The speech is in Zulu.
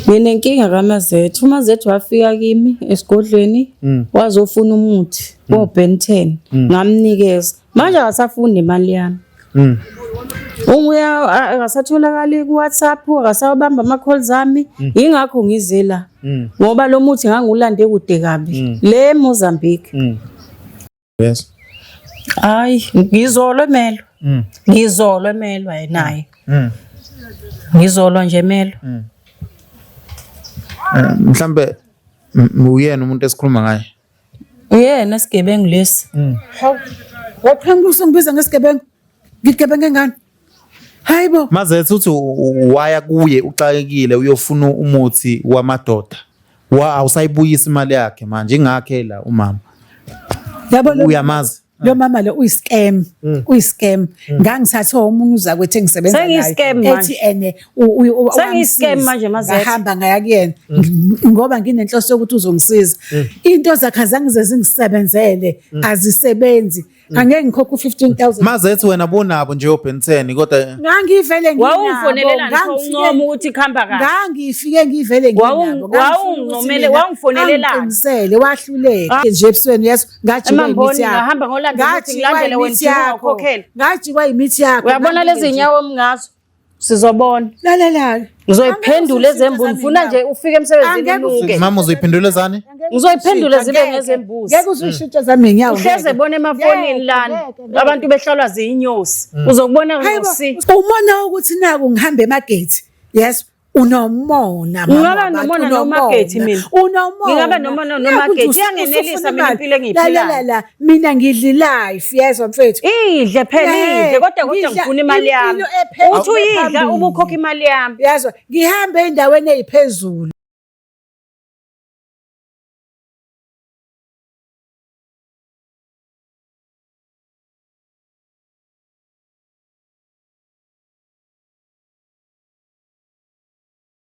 Nginenkinga kaMazethu. UMazethu wafika kimi esigodlweni wazofuna umuthi wo-Ben 10 ngamnikeza. Manje akasafuni nemali yami. Uya akasatholakali ku-WhatsApp, akasawabamba ama-calls ami. Yingakho ngize la. Ngoba lo muthi ngangiwulande kude kabi. Le Mozambique. Yes. Hayi, ngizolwa emelo. Ngizolwa emelo naye. Ngizolwa nje emelo. Mhlambe uyena umuntu esikhuluma ngaye. Uyena isigebengu lesi. Hawu. Waphenduka usungibiza ngesigebengu. Ngigebenga ngani? Hayibo. Mazethu uthi waya kuye uxakekile uyofuna umuthi wamadoda. Wa awusayibuyisa imali yakhe manje ingakhe la umama. Yabo lo Uyamazi. Lo mama lo uyi-scam, uyi-scam. Ngangithathwa omunye uzakwethu engisebenza naye. Sengiyi-scam manje. Ethi ene Sengiyi-scam wangisiza. manje, Mazethe. Ngahamba ngaya kuyena ngoba nginenhloso yokuthi uzongisiza. Into zakhe azange zize zingisebenzele, azisebenzi. Angeke ngikhokhe u-15,000. Mazethu wena bonabo nje oBen 10 kodwa Ngangivele nginabo. Wawungifonelelani pho uncoma ukuthi kuhamba kahle? Ngangifike ngivele nginabo. Wawungifonelelani? Angiqinisele wahluleka nje ebusweni yes ngajikwa Emamboni, imithi yakho. ngahamba ngolanda ukuthi Ngajikwa ngilandele wena imithi nje yakho. ungakhokhela. Ngajikwa imithi yakho. Uyabona lezi nyawo omngazo? Sizobona. Lalela. Ngizoyiphendula ezembuzi. Ngifuna nje ufike emsebenzini Angeke unuke. Mama uzoyiphendula zani? Ngizoyiphendula zibe ngezembuzi. Ngeke uzuyishintshe zami ngenyawo. Uhleze bona emafonini lana. Abantu behlalwa zinyosi. Uzokubona Hayibo, ngosi. umona ukuthi naku ngihamba emagethi. Yes. Unomona mama Ngingaba wabantu, nomona unomona. noMagethi mina. Unomona. Ngingaba nomona Nakhu nje noMagethi. Iyangenelisa usufuna mina imali. impilo engiyiphilayo. La, la, la, la. Mina ngidla life yezwa mfethu. Idle phela Eh, idle kodwa kodwa ngidla ngifuna imali yami. impilo ephezulu Uthi uyidla phambili. ubukhokha imali yami. Yazwa ngihambe endaweni eziphezulu.